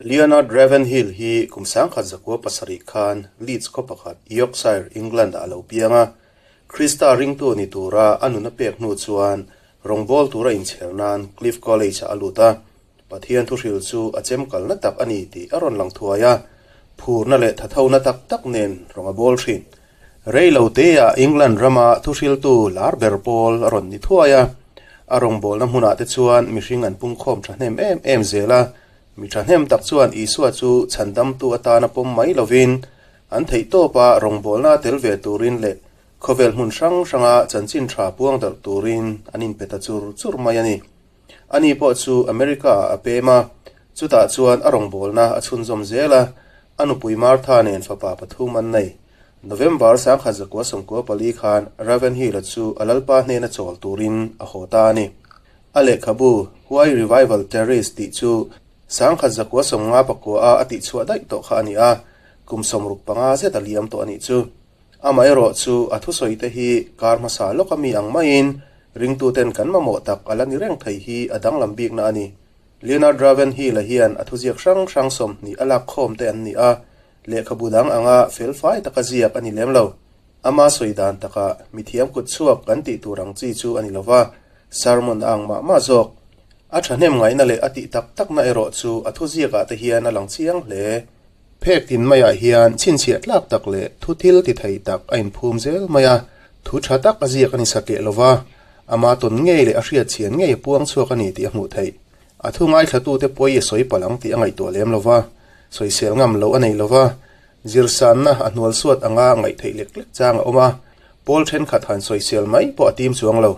Leonard Ravenhill hi kum 1907 khan Leeds khaw pakhat, Yorkshire, England-ah a lo piang a. Krista ringtu ni tura a nun a pek hnu chuan rawngbâwl tura inchher nan Cliff College-ah a lut a. Pathian thuhril chu a chemkalna tak a ni tih a rawn lang thuai a, phurna leh thathona tak tak nen rawng a bawl thin. Rei lo teah England rama thuhriltu lar ber pawl a rawn ni thuai a, a rawngbawlna hmunah te chuan mihring an pungkhawm thahnem em em zel a, mi thahnem tak chuan Isua chu chhandamtu atana pawm mai lovin an theihtawpa rawngbawlna tel ve turin leh khawvel hmun hrang hranga chanchin tha puang darh turin an inpe ta chur chur mai a ni. Ani pawh chu America-ah a pem a, chutah chuan a rawngbawlna a chhunzawm zel a, a nupui Martha nen fapa pathum an nei. November 1994 khan Ravenhill-a chu a lalpa hnena chawl turin a haw ta a ni. A lehkhabu Why Revival Tarries tih chu 1959-a a tihchhuah daih tawh kha a ni a, kum 65 zet a liam tawh a nih chu. Amaherawh chu a thusawite hi kar hmasa lawka mi ang maiin ringtuten kan mamawh tak a la ni reng thei hi a danglam bikna a ni. Leonard Ravenhill-a hian a thuziak hrang hrang 20 a lak khawm te an ni a, lehkhabu dang anga felfai taka ziak a ni lem lo. Ama sawi dan takah mithiam kut chhuak kan tih tur ang chi chu a ni lova, sermon a ang mah mah zawk. A thahnem ngaihna leh a tih tak takna erawh chu a thuziakah te hian a lang chiang hle. Phek tin maiah hian chhinchhiah tlak tak leh thu thil ti thei tak a inphum zel mai a, thu tha tak a ziak a ni satliah lo va, ama tawn ngei leh a hriatchhian ngei a puang chhuak a ni tih a hmuh theih. A thu ngaithlatute pawi a sawi palh ang tih a ngaihtuah lem lo va, sawisel ngam loh a nei lo va, zirsanna a hnual suat anga ngaih theih lek lek chang a awm a, pawl thenkhat han sawisel mai pawh a tim chuang lo.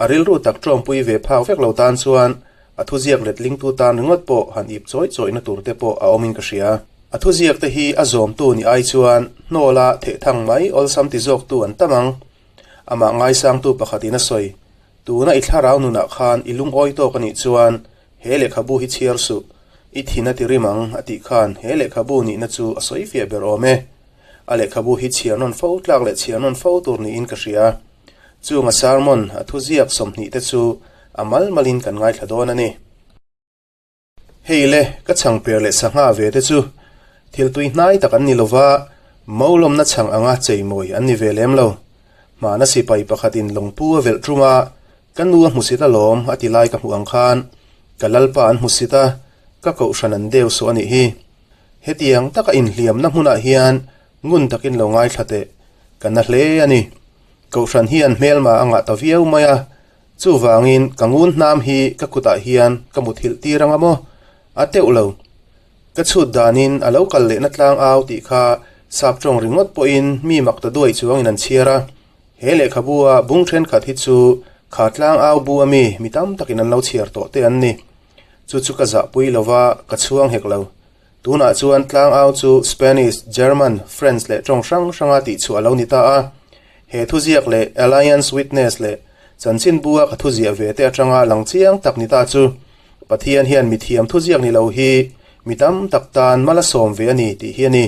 A rilru tak tawngpui ve phak vek lo tan chuan A thuziak letlingtu tan ringawt pawh han ip chawi chawihna tur te pawh a awmin ka hria. A thuziak te hi a zawmtu ni ai chuan hnawla thehthang mai awlsam ti zawktu an tam ang. Amah ngaisangtu pakhatin a sawi, Tuna i thlarau nunah khan i lungawi tawk a nih chuan he lehkhabu hi chhiar suh, i thin a ti rim ang a tih khan he lehkhabu nihna chu a sawi fiah ber awm e. A lehkhabu hi chhiar nawn fo tlak leh chhiar nawn fo tur niin ka hria. Chunga sermon a thuziak 20 te chu a mal malin kan ngaithla dawn a ni. Hei le, ka chhang per leh sangha ve te chu thil tui hnai tak an ni lova, molawmna chhang anga cheimawi an ni ve lem lo. Hmana sipai pakhatin lawngpu a velh tum a, ka nu a hmusit alawm a ti lai ka hmuh ang khan, ka lalpa an hmusit a, ka kohhran an deu suh a nih hi. Hetiang taka inhliamna hmunah hian ngun takin lo ngaithla teh, ka na hle a ni. Kohhran hian hmelma a ngah ta viau mai a, chuvangin ka ngun hnam hi ka kutah hian ka muthilh tir anga maw? A teuh lo. Ka chhut danin a lo kal lehna tlang au tih kha sap tawng ringawt pawhin mi mak ta duai chuangin an chhiar a. He lehkhabu a bung thenkhat hi chu kha tlang au bu ami mi tam takin an lo chhiar tawh te an ni. Chu chu ka zahpui lova ka chhuang hek lo. Tunah chuan tlangau chu Spanish, German, French leh tawng hrang hranga tihchhuah a lo ni ta a. He thuziak leh Alliance Witness leh chanchinbua ka thuziah ve te atanga lang chiang tak ni ta chu Pathian hian mithiam thuziak ni lo hi mi tam tak tan mal a sawm ve a ni tih hi a ni.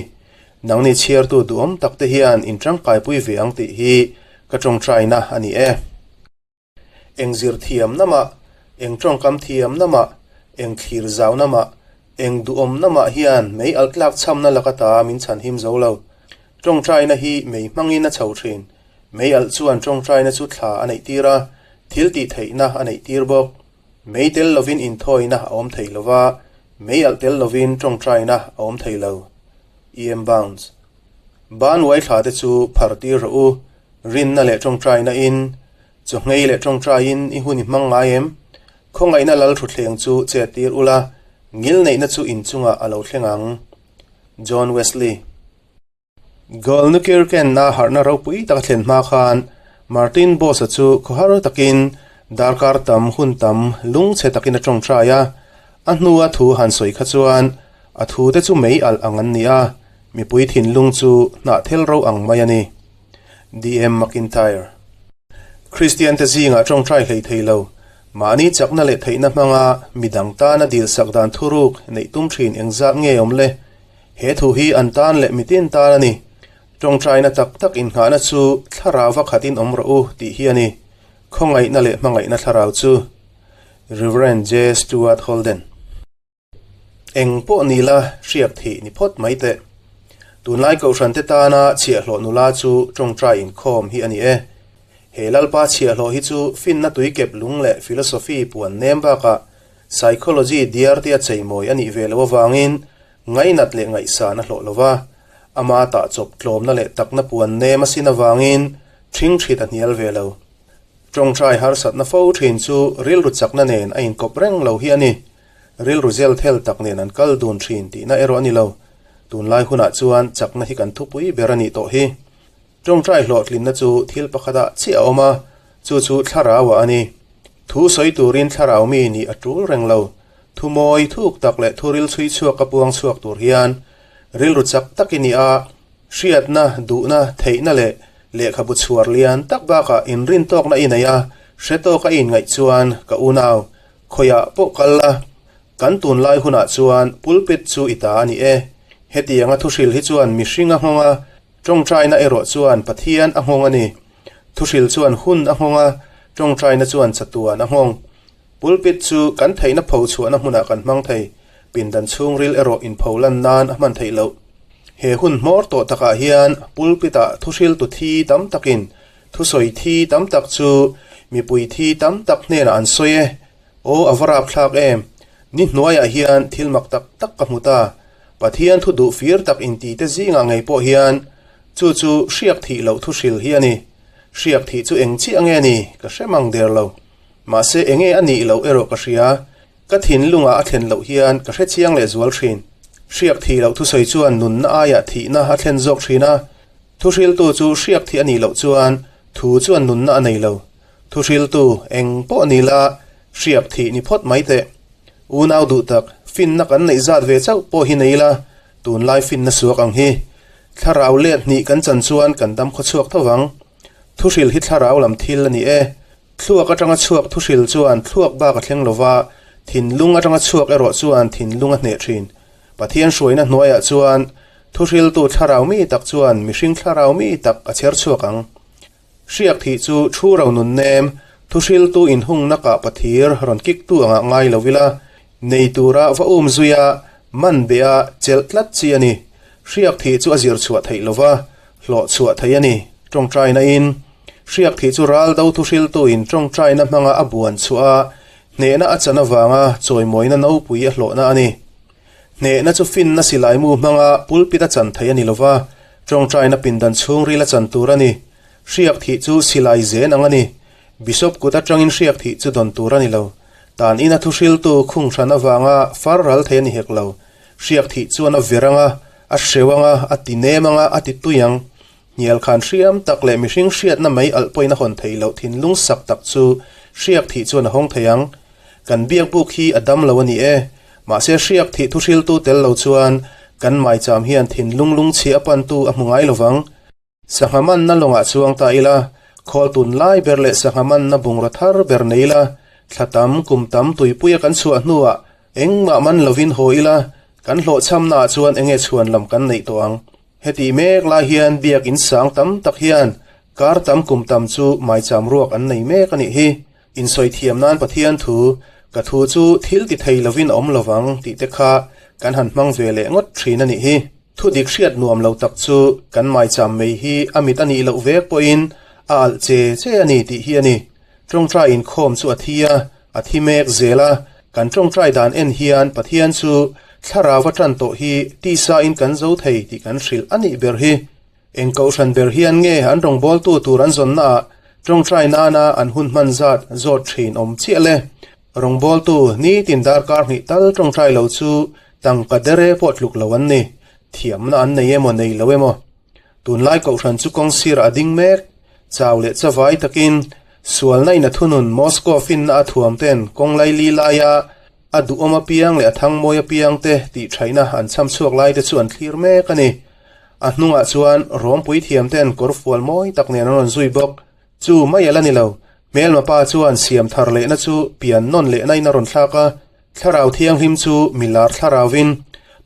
Nangni chhiartu duhawm tak te hian in tangkaipui ve ang tih hi ka tawngtaina a ni e. Eng zir thiam na mah, eng tawngkam thiam na mah, eng thlir zau na mah, eng duhawm na mah hian mei alh tlak chhamna laka ta min chhan him zo lo. Tawngtaina hi mei hmangin a chho thin. Mei alh chuan tawngtaina chu thla a neih tir a, thil tih theihna a neih tir bawk. Mei tel lovin inthawina a awm thei lo va, mei alh tel lovin tawngtaina a awm thei lo. E. M. Bounds. Ban uai thla te chu phar tir rawh u, rinna leh tawngtaina in, Chawhngei leh tawngtaiin i hun i hmang ngai em? Khawngaihna lal thuthleng chu chet tir ula, ngilneihna chu inchungah a lo thleng ang. John Wesley. Golnukirken-a harhna ropui tak a thlen hma khan Martin Boss-a chu khawhar takin darkar tam hun tam lungchhe takin a tawngtai a. A hnua thu han sawi kha chuan a thute chu mei alh ang an ni a, mipui thinlung chu hnahthel ro ang mai a ni. DM McIntyre. Kristian te zingah tawngtai hlei thei lo, mahni chakna leh theihna hmanga midang tana dilsak dan thuruk neih tum thin engzat nge awm le? He thu hi an tan leh mitin tan a ni. Tawngtaina tak tak inngahna chu thlarau va khatin awm rawh u tih hi a ni. Khawngaihna leh hmangaihna thlarau chu. Rev. J. Stuart Holden. Eng pawh ni la, hriak thih ni phawt mai teh. Tunlai Kohhrante tana chhiahhlawh nula chu tawngtai inkhawm hi a ni e. He Lalpa chhiahhlawh hi chu finna tuikep lung leh philosophy puan nem bakah psychology diar tia cheimawi a nih ve loh avangin ngainat leh ngaihsan a hlawh lo va, ama tah chawp tlawmna leh takna puan nem a sin avangin ṭhingṭhit a hnial ve lo. Tawngtai harsatna fo ṭhin chu rilru chakna nen a inkawp reng lo hi a ni. Rilru zel thel tak nen an kal dun thin tihna erawh a ni lo. Tunlai hunah chuan chakna hi kan thupui ber a nih tawh hi. Tawngtai hlawhtlinna chu thil pakhatah chiah a awm a, chu chu thlarauah a ni. Thu sawi turin thlarau mi nih a tul reng lo. Thu mawi thuk tak leh thu ril chhui chhuak a puang chhuak tur hian rilru chak tak i ni a, hriatna, duhna, theihna leh lehkhabu chhuar lian tak bakah inrintawkna i nei a, hre tawka i inngaih chuan ka unau Khawiah pawh kal la, kan tunlai hunah chuan pulpit chu i ta a ni e. Hetianga thuhril hi chuan mihring a nghawng a, tawngtaina erawh chuan Pathian a nghawng a ni. Thuhril chuan hun a nghawng a, tawngtaina chuan chatuan a nghawng. Pulpit chu kan theihna pho chhuahna hmunah kan hmang thei, pindan chhungril erawh inpho lan nan a hman theih loh. He hun hmawr tawh takah hian pulpit-ah thuhriltu thi tam takin Thusawi thi tam tak chu mipui thi tam tak hnenah an sawi e. Aw a va rapthlak em! Ni hnuaiah hian thil mak tak tak ka hmu ta. Pathian thu duh fir tak inti te zingah ngei pawh hian chu chu hriak thih loh thu hril hi a ni. Hriak thih chu eng chiah nge ni ka hre mang der lo. Mahse enge a nih loh erawh ka hria. Ka thinlungah a thlen loh hian ka hre chiang leh zual thin. Hriak thih loh thusawi chuan nunna aiah thihna a thlen zawk thin a. Thuhriltu chu hriak thih a nih loh chuan thu chuan nunna a nei lo. Thuhriltu eng pawh ni la hriak thih ni phawt mai teh. Unau duh tak, finna kan neih zat ve chauh pawh hi nei la, tunlai finna suak ang hi. Thlarau let hnih kan chan chuan kan dam khawchhuak tho vang. Thuhril hi thlarau lam thil a ni e. Thluak atanga chhuak thuhril chuan thluak bak a thleng lova, thinlung atanga chhuak erawh chuan thinlung a hneh thin. Pathian hruaina hnuaiah chuan thuhriltu thlarau mi tak chuan mihring thlarau mi tak a chher chhuak ang. Hriak thih chu thu ro nun nem, thuhriltu inhungna kah pathir rawn kiktu angah ngai lo ila, nei tura va um zuia man beha chelh tlat chi a ni. Hriak thih chu a zir chhuah theih lova, hlawh chhuah theih a ni. Tawngtaina in hriak thih chu ral do thuhriltu in tawngtaina hmanga a buan chhuah a, hnehna a chan avanga chawimawina nopui a hlawhna a ni. Hnehna chu finna silaimu hmanga pulpit a chan theih a ni lova, tawngtaina pindan chhungril a chan tur a ni. Hriak thih chu silai zen ang a ni. Bishop kut atangin hriak thih chu dawn tur a ni lo. Tan ina thuhriltu khung hran avanga far ral thei a ni hek lo. Hriak thih chuan a ver anga, a hreu anga, a ti nem anga, a ti tui ang. Hnial khan hriam tak leh mihring hriatna mai alh pawhin a hawn theih loh thinlung sak tak chu hriak thih chuan a hawng thei ang. Kan biak buk hi a dam lo a ni e. Mahse hriak thih thuhriltu tel lo chuan kan maicham hian thinlung lungchhia a pantu a hmu ngai lovang. Sangha manna lawngah chuang ta ila, khawl tun lai ber leh sangha manna bungraw thar ber nei ila, thla tam, kum tam tuipuia kan chhuah hnuah engmah man lovin haw ila, kan hlawhchhamnaah chuan enge chhuan lam kan neih tawh ang. Hetih mek lai hian biak in sang tam tak hian kar tam kum tam chu maicham ruak an nei mek a nih hi. Insawi thiam nan Pathian thu, ka thu chu thil ti thei lovin a awm lovang tih te kha kan han hmang ve leh ngawt thin a nih hi. Thu dik hriat nuam lo tak chu kan maicham mai hi a mit a nih loh vek pawhin a alh che che a ni tih hi a ni. Tawngtai inkhawm chu a thi a, a thi mek zel a, kan tawngtai dan en hian Pathian chu thlarau a tan tawh hi tisa in kan zo thei tih kan hrilh a nih ber hi. Eng kohhran ber hian nge an rawngbawltu tur an zawnna ah tawngtai nana an hun hman zat zawt thin awm chiah le? Rawngbawltu nitin darkar hnih tal tawngtai lo chu tangka dere pawh tluk lo an ni. Thiamna an nei emaw nei lo emaw. Tunlai kohhran chu kawng sirah a ding mek. Chau leh chavai takin sualna in a thunun Moscow finna a thuam ten kawng laili laia a duhawm apiang leh a thangmawi apiang te tihṭhaihna an chham chhuak lai te chu an thlir mek a ni. A hnungah chuan rawmpui thiam ten kawr fual mawi tak nen an rawn zui bawk. Chu mai a la ni lo. Hmelma pa chuan siam thar lehna chu pian nawn lehna in a rawn thlak a, Thlarau Thianghlim chu milar thlarauvin,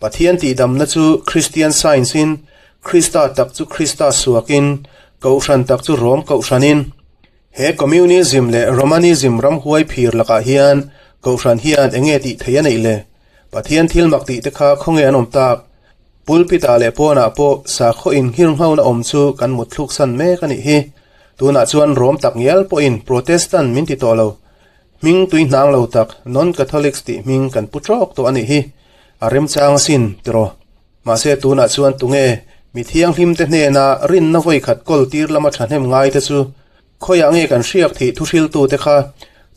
Pathian tihdamna chu Kristian Science in, Krista tak chu Krista suakin, Kohhran tak chu Rom Kohhranin. He Communism leh Romanism ramhuai phir lakah hian Kohhran hian enge tih theih a neih le? Pathian thil mak tih te kha khawnge an awm tak? Pulpit-ah leh pawnah pawh sakhaw inghirnghona awm chu kan mutthluk san mek a nih hi. Tunah chuan Rom tak ngial pawhin Protestant min ti tawh lo. Hming tui hnang lo tak Non-Catholics tih hming kan pu tawk tawh a nih hi. A remchang asin, tiraw? Mahse tunah chuan tunge mi thianghlimte hnena rinna vawikhat kawl tir lama thahnem ngaite chu Khawiah nge kan hriak thih thuhriltute kha?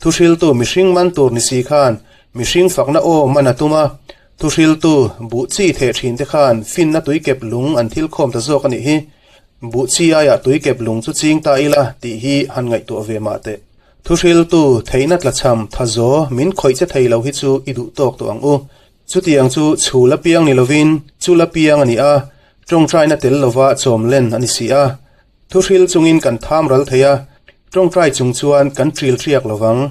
Thuhriltu mihring man tur ni si khan mihring fakna aw man a tum a, thuhriltu buh chi theh thinte khan finna tuikep lung an thil khawm ta zawk a nih hi. Buh chi aiah tuikep lung chu ching ta ila tih hi han ngaihtuah ve mah teh. Thuhriltu theihna tlachham thazaw min khawih che thei lo hi chu i duh tawk tawh ang u. Chutiang chu chhul apiang ni lovin chul apiang a ni a, tawngtaina tel lova chawm len a ni si a. Thuhril chungin kan tham ral thei a, tawngtai chung chuan kan ṭil ṭiak lo vang.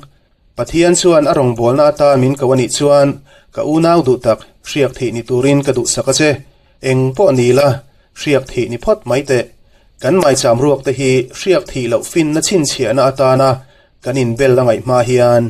Pathian chuan a rawngbawlna atan min ko a nih chuan ka unau duh tak hriak theih ni turin ka duhsak a che. Eng pawh ni la, hriak theih ni phawt mai teh. Kan maicham ruak te hi hriak theih loh finna chhinchhiahna atana kan inbel a ngaih hma hian.